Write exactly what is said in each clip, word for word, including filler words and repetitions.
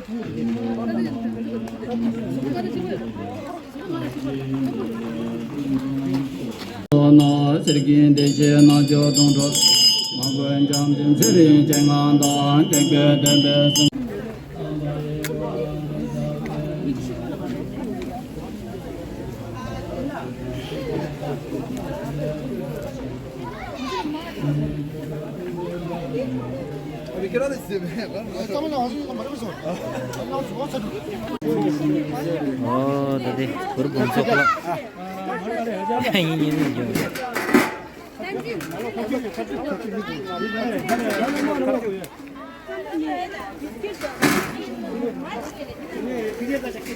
ན་སེར་སྐྱའི་བདེ་གཤེགས་རྣལ་འབྱོར་དོན་གྲུབ། མ་བསྐུལ་བྱམས་བརྩེའི་ཚེ་རིང་སྤྱན་སྔར་དང་། ཐེག་པའི་སྟོན་པའི་སེམས། ཨོ་ད་དེ་གུ་རུ་བུམ་ཚོགས་ལ། ཡིན་ཡིན་ཡིན།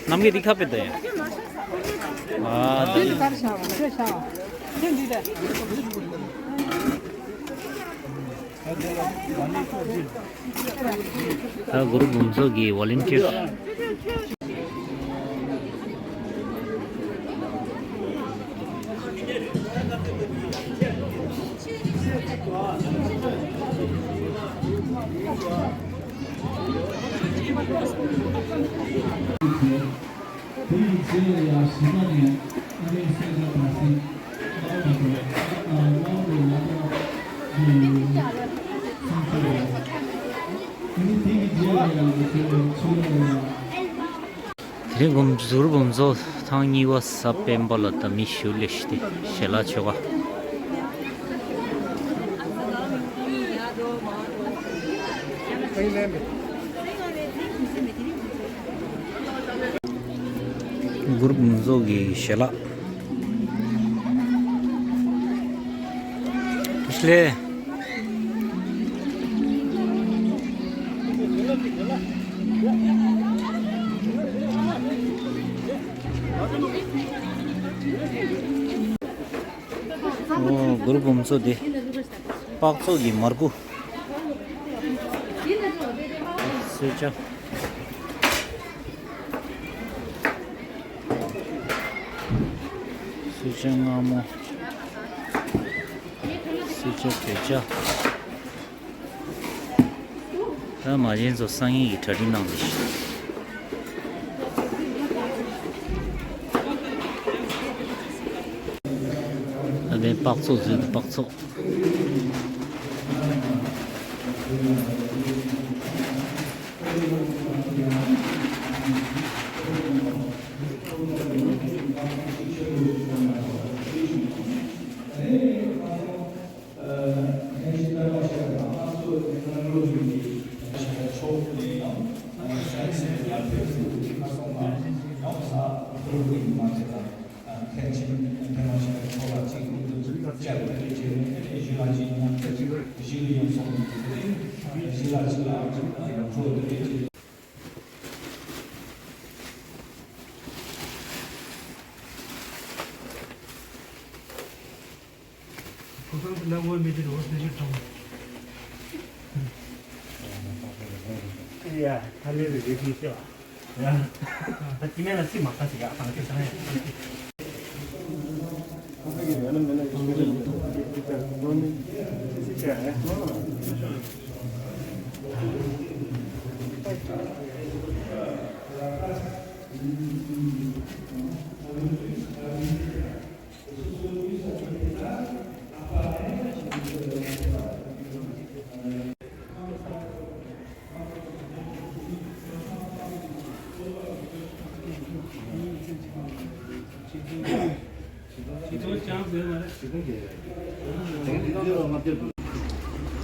ནམ་གི་འདི་ཁ་པེ་ད་ཡ། ཨ་ད་གུ་རུ་བུམ་ཚོགས་ཀྱི་ཝོ་ལན་ཊིར། དེ་ཡི་རྗེས་ལ་ཡང་གཞན་པ་ནས་ཨ་རིའི་སེམས་ཅན་དང་སེམས་དམར་པོ་དང་དམར་པོའི་ལག་པ་གི་སེམས་ཅན་རེད། དེ་ནི་དེ་ཡི་རྗེས་ལ་ཡང་ང་ཚོའི་ཆོས་ལུགས་ལ་ཡང་། དེ་རིང་གུ་རུ་བུམ་ཚོགས་ཐེངས་གཉིས་པ་གཟའ་སྤེན་པ་ལ་ད་མི་ཞེ་པོ་སླེབས་ཤག་སྟེ། ཞལ་ལག་མཆོད་ག། གུ་རུ་བུམ་ཚོགས་ཀྱི་ཞལ་ལག། ལགས། ཨོ། གུ་རུ་བུམ་ཚོགས་འདི་པགས་ཚོགས་ཀྱི་མར་ཁུ། གསོལ་ཇ། གསོལ་ཇ་མངར་མོ། གསོལ་ཇ་བོད་ཇ། ད་མ་བྱན་ཚོ་སང་ཉིན་གྱི་གྲ་སྒྲིག་གནང་བཞིན། ད་ལྟའི་པགས་ཚོགས་བཟོས་འདུག་པགས་ཚོགས།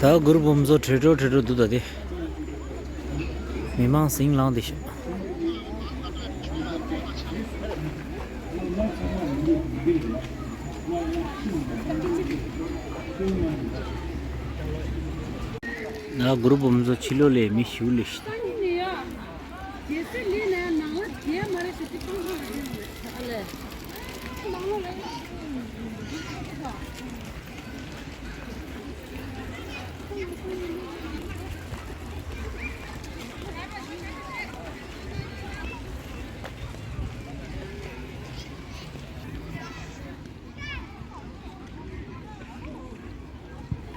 ད་གུ་རུ་བུམ་ཚོགས་བྲོས་འགྲོ་བྲོས་འགྲོ་འདུག་ད་དེ། མི་མང་ཟིང་ལངས་བསྡད་ཤག་ད་གུ་རུ་བུམ་ཚོགས་ཕྱི་ལོགས་ལ་མི་ཞེ་པོ་སླེབས་ཤག་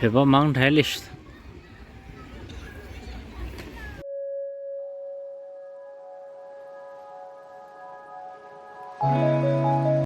བོད་པ་མང་དྲགས་ལེ་ཤ།